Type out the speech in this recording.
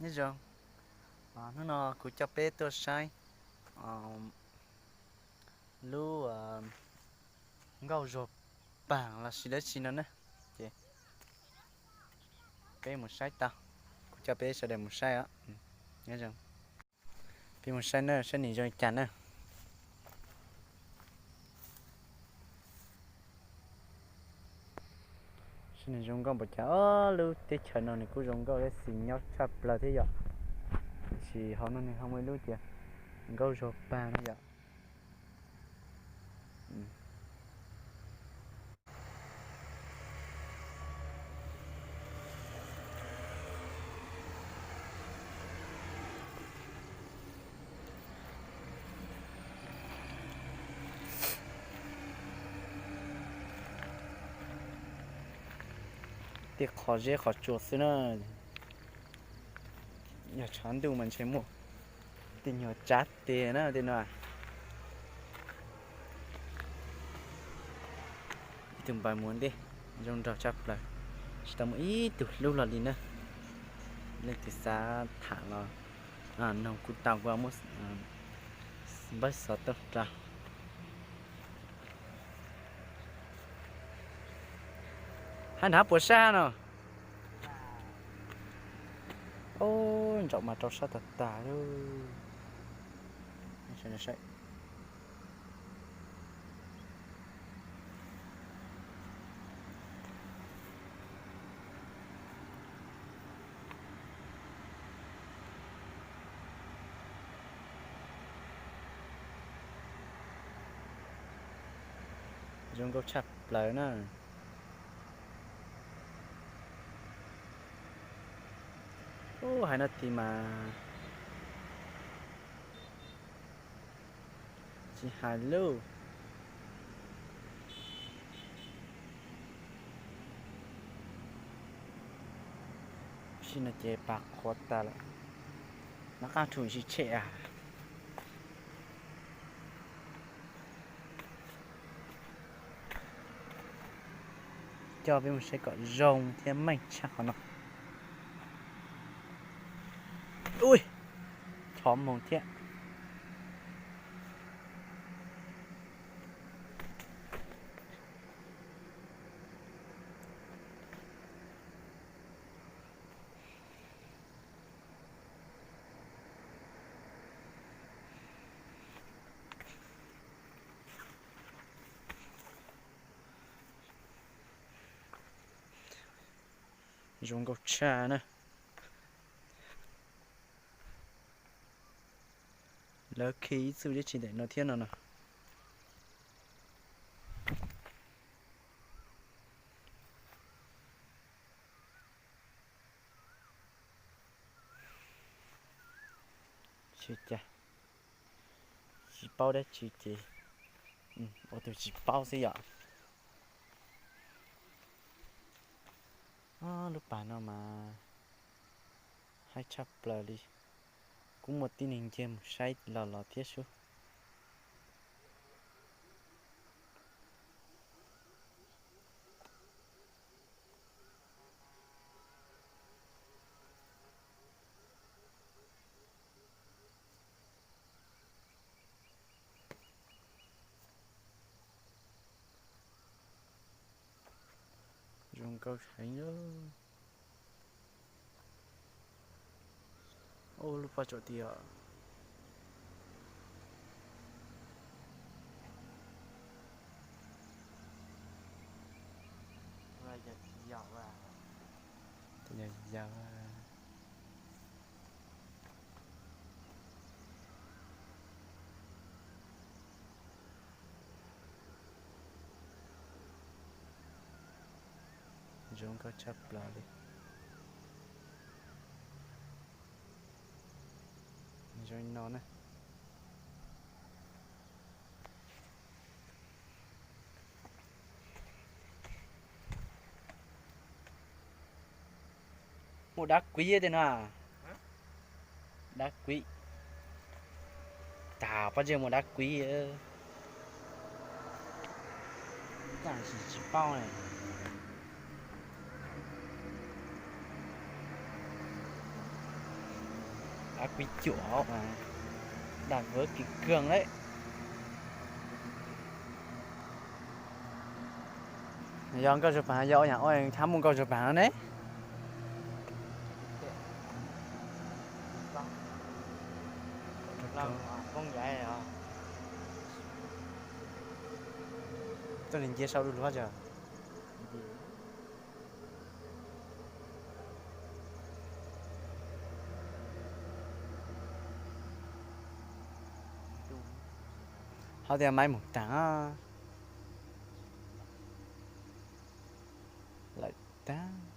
Nyob zoo, hnub no kuv coj peb tuaj saib lub nkauj zuag paag los sis dab tsi no na. Ces peb mus saib tau, kuv coj peb sawv daws mus saib os. Nyob zoo, peb mus saib na, saib nws zoo li cas na. Saib nws zoo nkauj npaum cas. Ob, lub teb chaws no nws kuj zoo nkauj thiab xis nyob tshaj plaws thiab yom. Tiam sis hauv no nws ho muaj ib lub tias nkauj zuag paag no yom. Tej qhov zeb qhov tsua xwb na. Yog tshav ntuj mas ntshe muaj tej nyuag tsab tes na tej no. Ib tug npawg mus ntej zoo nraug tshaj plaws, tsis tau muaj ib tug hlub los li na. Leej twg xav tham los noog kuj tau, kuv muab npawb xov tooj rau. Hab nrad puas sab no? Ub, ntsaum mas rau sab tag tag li. Zoo nkauj tshaj plaws na. Ub, hais no tias mas tsis hais lauj. Sim no ces pas qhuav tas lawm, nov qaab rhum tsis tshem a. Coj peb mus saib kom zoo thiab meej tshaj qhov no. Ui, chov moog thiab. Zoo nkauj tshaj na. Lawv khi ib txuj dab tsi ntawm no thiab no no. Tsis cas, tsis paub dab tsi ces ua tus tsis paub xwb yom. Lub pas no mas haib tshaj plaws li. Kuj muaj tib neeg nce mus saib los los thiab sub. Zoo nkauj heev. Ub, lub pob tsuas tiag. Yog yog. Zoo nkauj tshaj plaws li. Zoo li no na. Muaj dab kuiv tej no. Dab kuiv. Tag pob zeb muaj dab kuiv. Tsis paub. Kuv cuam, dam vwv kis kawg lawm. Yog nkauj zug paag, yog ua yaam ua hab muaj nkauj zug paag no ne. Tuaj ntsia sau du lug. Hov tias maiv moog taag lawm tag.